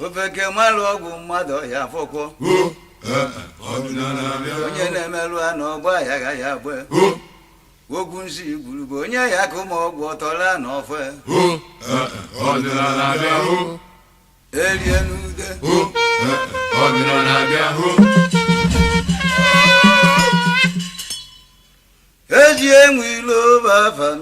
Ofeke malụ ọgwụ mmadụ ọhịa fọkwọ. O ee ọdịnala abịa. Onye na-emerụ anụ ọgba ya ga ya gbe. O. Ogwu nsi gburu bụ onye ya ka ụmụ ọgwụ ọtọla n'ofe. O ee ọdịnala abịa o. Erie n'ude. O ee ọdịnala abịa o. Eji enwe ilo bụ afa m.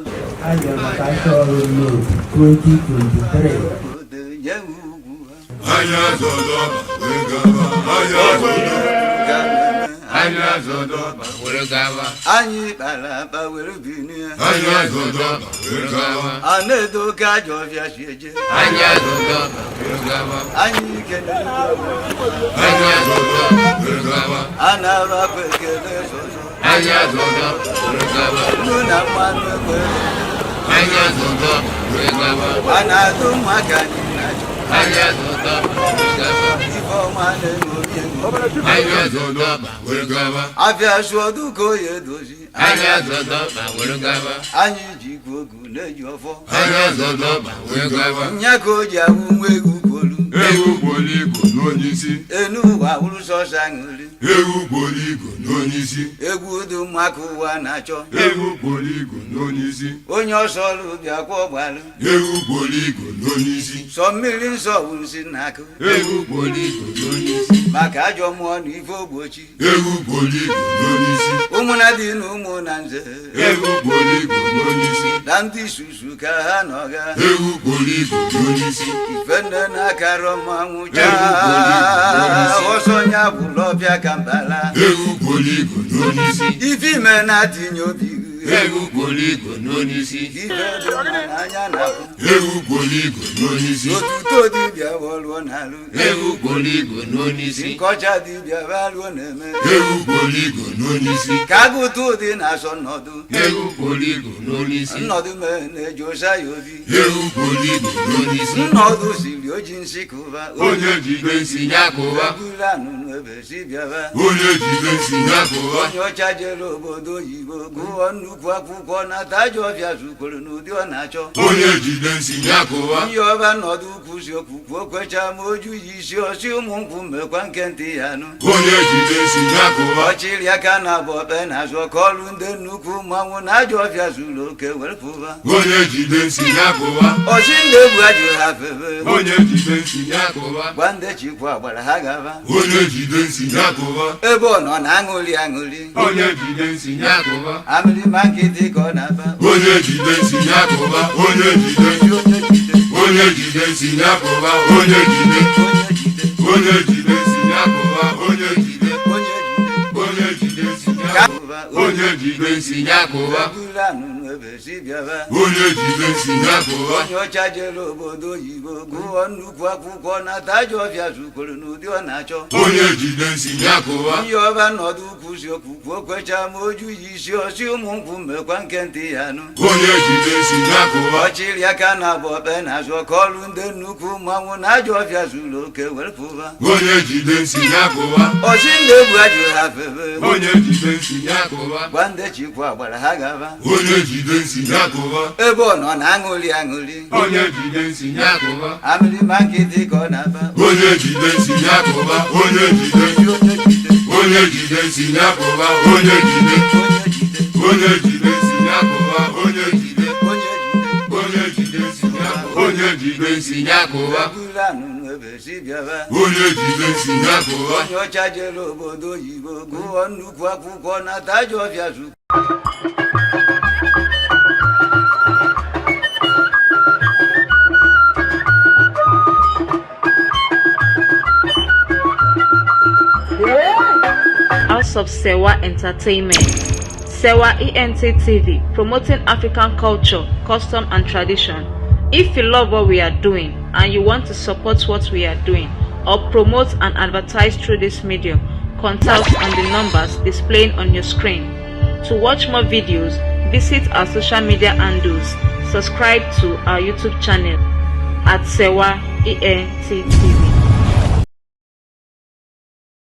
Anyị maka aka ọrụ Nnobi 2023. Ode nye ugwu ha. Anya zọdọba wee gaba, anya zọdọba. Ga na-eme. Anya zọdọba were gaba. Anyị kpara akpa were binie. Anya zọdọba were gaba. A na-edo oke ajọ ọfịa si eje. Anya zọdọba were gaba. Anyị kenere. Anya zọdọba were gaba. A na-arụ akwa ekele sọsọ. Anya zọdọba were gaba. Nnu na mmanụ ekwe. Anya zọdọba were gaba. A na-atụ ụmụaka anyị na-achọ. Anya zọdọba were gaba. Ife ọma na-eṅomi eṅomi. Anya zọdọba were gaba. Afịa sụọdụ ka oyi edozi. Anya zọdọba were gaba. Anyị ji ikwu ogu na-eji ọfọ. Anya zọdọba were gaba. Nya ka o ji awụ nwa egwu kwolu. Ewu gburu igu n'onyeisi. Enu ụwa wụrụ sọsọ aṅụrị. Ewu gburu igu n'onyeisi. Egwu dị ụmụaka ụwa na-achọ. Ewu gburu igu n'onyeisi. Onye ọsọ ọrụ bịa kwa ọgbalụ. Ewu gburu igu n'onyeisi. Sọ mmiri nsọ bụ nsị na-akụ. Ewu gburu igu n'onyeisi. Maka ajọ mmụọ na ife ogbochi. Ewu gburu igu n'onyeisi. Ụmụna dị na ụmụ na nze. Ewu gburu igu n'onyeisi. Na ndị isusu ka ha nọga. Ewu gburu igu n'onyeisi. Ife nne na-akarọ mmanwụ Ewu gburu igu n'onyeisi. Ọsọ nya bụrụ ọbịa ka mbala. Ewu gburu igu n'onyeisi. Ife ime na-atinye obi gị. Ewu gburu igu n'onyeisi. Ife dị mma n'anya na-akwụ. Ewu gburu igu n'onyeisi. Otuto dibịa bọlụọ n'alụ. Ewu gburu igu n'onyeisi. Nkọcha dibịa balụọ na-eme. Ewu gburu igu n'onyeisi. Ka agụta ụdị na-asọ nnọdụ. Ewu gburu igu n'onyeisi. Nnọdụ mee na-eji ụsa ya obi. Ewu gburu igu n'onyeisi. Nnọdụ siri oji nsị kụba. Onye jide nsị ya kụwa. Eburu anụnụ ebe si bịaba. Onye jide nsị ya kụwa. Onye ọcha jere obodo oyibo gụọ nnukwu akwụkwọ na tajọ ọfịa zukwuru n'ụdị ọ na-achọ. Onye jide nsị ya kụwa. Ihe ọba nnọdụ ukwu si okwukwu okwecha ma oju ya isi ọsị ụmụ nkwụ mmekwa nke ntị ya nụ. Onye jide nsị ya kụwa. Ọchịrị aka na-abụ ọkpe na-azụ ọka ọrụ ndị nnukwu mmanwụ na ajọ ọfịa zuru oke were pụba. Onye jide nsị ya kụwa. Ọchị ndị egwu ajụ ha febe. Onye jide nsị ya kụwa. Gwa ndị chikwa agbara ha gaba. Onye jide nsị ya kụwa. Ebe ọ nọ na-aṅụrị aṅụrị. Onye jide nsị ya kụwa. Amịrịma nkịtị ka ọ na-aba. Onye jide nsị ya kụwa. Onye jide. Onye jide. Onye jide nsị ya kụwa. Onye jide. Onye jide. Onye jide nsị ya kụwa. Onye jide. Onye jide. Onye jide nsị ya kụwa. Onye jide nsị ya kụwa. Eburu anụnụ ebe si bịaba. Onye jide nsị ya kụwa. Onye ọcha jere obodo oyibo gụọ nnukwu akwụkwọ na tajọ ọfịa zukwuru n'ụdị ọ na-achọ. Onye jide nsị ya kụwa. Ihe ọba nnọdụ ukwu si okwukwu okwecha ma oju ya isi ọsị ụmụ nkwụ mmekwa nke ntị ya nụ. Onye jide nsị ya kụwa. Ọchịrị aka na-abụ ọkpe na-azụ ọka ọrụ ndị nnukwu mmanwụ na ajọ ọfịa zuru oke were pụba. Onye jide nsị ya kụwa. Ọchị ndị egwu ajụ ha febe. Onye jide nsị ya kụwa. Gwa ndị chikwa agbara ha gaba. Onye jide nsị ya kụwa. Ebe ọ nọ na-aṅụrị aṅụrị. Onye jide nsị ya kụwa. Amịrịma nkịtị ka ọ na-aba. Onye jide nsị ya kụwa. Onye jide. Onye jide. Onye jide nsị ya kụwa. Onye jide. Onye jide. Onye jide nsị ya kụwa. Onye jide. Onye jide. Onye jide nsị ya kụwa. Onye jide nsị ya kụwa. Eburu anụnụ ebe si bịaba. Onye jide nsị ya kụwa. Onye ọcha jere obodo oyibo gụọ nnukwu akwụkwọ na tajọ ọfịa zu. House of Sewa Entertainment. Sewa ENT TV, promoting African culture, custom, and tradition. If you love what we are doing and you want to support what we are doing or promote and advertise through this medium, contact us on the numbers displaying on your screen. To watch more videos, visit our social media handles, subscribe to our YouTube channel at Sewa ENT TV.